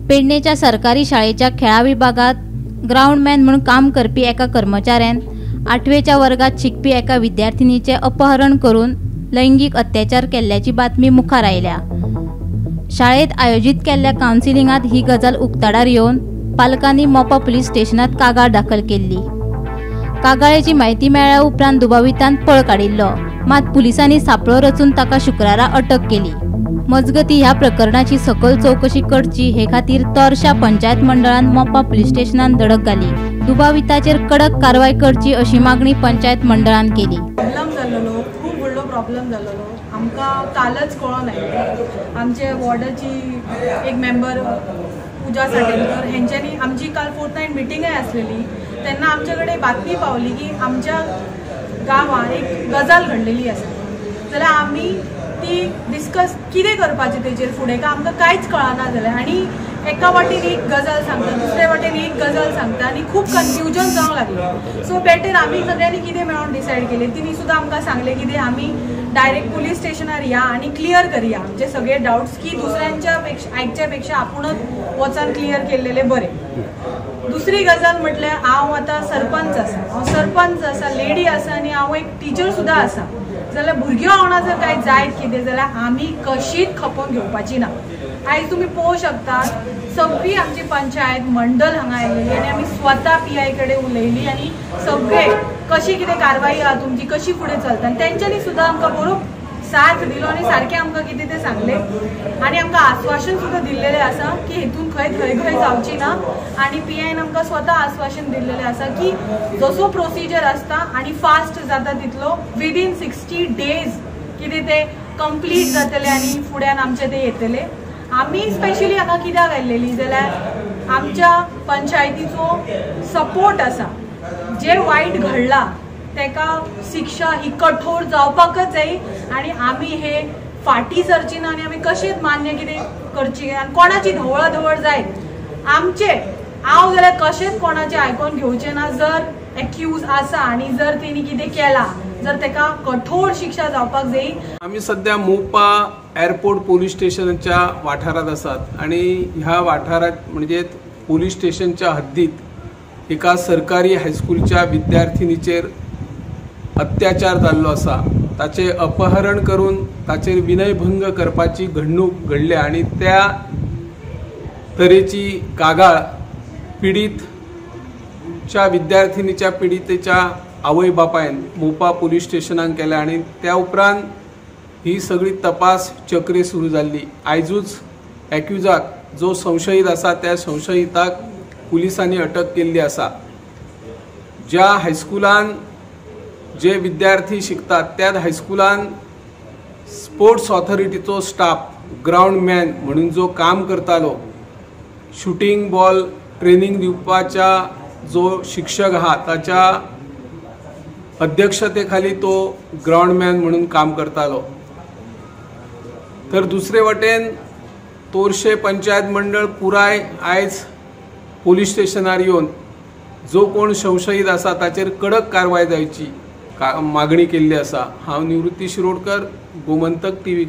पेडणेच्या सरकारी शाळेच्या खेळा विभागात ग्रावंडमॅन म्हणून काम करपी एका कर्मचाऱ्यान 8वेच्या वर्गात शिकपी एका विद्यार्थिनीचे अपहरण करून लैंगिक अत्याचार केल्ल्याची बातमी मुखार आयल्या. शाळेत आयोजीत केल्ल्या कावन्सिलिंगात ही गजाल उक्ताडार येवन पालकांनी मोपा पुलीस स्टेशनात कागाळ दाखल केल्ली. कागाळेची म्हायती मेळ्ळ्या उपरांत दुबावितान पळ काडिल्लो, मात पुलिसांनी सापळो रचून ताका शुक्रारा अटक केली. मजगती ह्या प्रकरणाची सकल चौकशी करची हे खातीर तोरशा पंचायत मंडळान मोपा पुलीस स्टेशनान धडक घाली. दुबाविताचेर कडक कारवाय करची अशी मागणी पंचायत मंडळान केली. प्रॉब्लम जाल्लो, खूब व्हडलो प्रॉब्लम जाल्लो. आमकां कालच कळोन आयलें. आमचे वॉर्डाची एक मेंबर पूजा साटेलकर हेंच्यांनी आमची काल 4th 9 मिटिंगय आसलेली तेन्ना आमचे कडेन बातमी पावली की आमच्या गांवांत एक गजाल घडलेली आसा. जाल्यार आमी ती डिस्कस कितें करपाचें तेजेर फुडें काय आमकां कांयच कळना जालें. आनी एका वाटेन एक गजाल सांगता, दुसरे वाटेन एक गजाल सांगता आनी खूब कन्फ्युजन जावंक लागलें. सो बेटर आमी सगळ्यांनी कितें मेळोन डिसायड केलें. तिणी सुद्दां आमकां सांगलें कितें आमी डायरेक्ट पुलीस स्टेशनार या आनी क्लियर करया आमचे सगळे डावट्स, की दुसऱ्यांच्या पेक्षा आयकच्या पेक्षा आपूणच वचून क्लियर केल्लेले बरें. दुसरी गजाल म्हटल्यार हांव आतां सरपंच आसा, हांव सरपंच आसा, लेडी आसा आनी हांव एक टिचर सुद्दां आसा. जाल्यार भुरग्यां वांगडा जर कांय जायत कितें जाल्यार आमी कशीच खपोवन घेवपाची ना. आयज तुमी पळोवंक शकता सगळी आमची पंचायत मंडळ हांगा आयलेली आनी आमी स्वता PI कडेन उलयली आनी सगळे कशी कितें कारवाई आहा तुमची, कशी फुडें चलता, आनी तेंच्यांनी सुद्दां आमकां बरो साथ दिलो आनी सारकें आमकां कितें तें सांगलें आनी आमकां आस्वासन सुद्दां दिल्लेलें आसा की हितून खंय थंय जावची ना. आनी PIन आमकां स्वता आस्वासन दिल्लेलें आसा की जसो प्रोसिजर आसता आनी फास्ट जाता तितलो विदीन 60 डेज कितें तें कंप्लीट जातलें आनी फुड्यान आमचें तें येतलें. आमी स्पेशली हांगा कित्याक आयलेली जाल्यार आमच्या पंचायतीचो सपोर्ट आसा. जें वायट घडलां तेका शिक्षा ही कठोर जावपाकच जाय आनी आमी हे फाटी सरची ना आनी आमी कशेंच मान्य कितें करची आनी कोणाची धवळा धवळ जायत आमचे हांव जाल्यार कशेंच कोणाचें आयकोन घेवचें ना. जर एक्यूज आसा आनी जर तेणी कितें केलां जर तेका कठोर शिक्षा जावपाक जाय. आमी सद्या मोपा एअरपोर्ट पोलीस स्टेशनच्या वाठारांत आसात आनी ह्या वाठारांत म्हणजे पोलीस स्टेशनच्या हद्दीत एका सरकारी हायस्कुलच्या विद्यार्थिनीचेर अत्याचार जाल्लो आसा. ताचें अपहरण करून ताचेर विनयभंग करपाची घडणूक घडल्या आनी त्या तरेची कागाळ पिडीतच्या विद्यार्थिनीच्या पिडितेच्या आवय बापायन मोपा पोलीस स्टेशनान केल्या आनी त्या उपरांत ही सगळी तपास चक्री सुरू जाल्ली. आयजूच एक्युजाक जो संशयीत आसा त्या संशयिताक पुलिसांनी अटक केल्ली आसा. ज्या हायस्कुलान जे विद्यार्थी शिकतात त्या हायस्कुलान स्पोर्ट्स ऑथॉरिटीचो स्टाफ ग्रावंड मॅन म्हणून जो काम करतालो, शुटींग बॉल ट्रेनिंग दिवपाच्या जो शिक्षक आहा ताच्या अध्यक्षतेखाली तो ग्रावंड मॅन म्हणून काम करतालो. तर दुसरे वटेन तोरशे पंचायत मंडळ पुराय आयज पोलीस स्टेशनार येवन जो कोण संशयीत आसा ताचेर कडक कारवाय जावची मागणी केल्ली आसा. हांव निवृत्ती शिरोडकर, गोमंतक TV.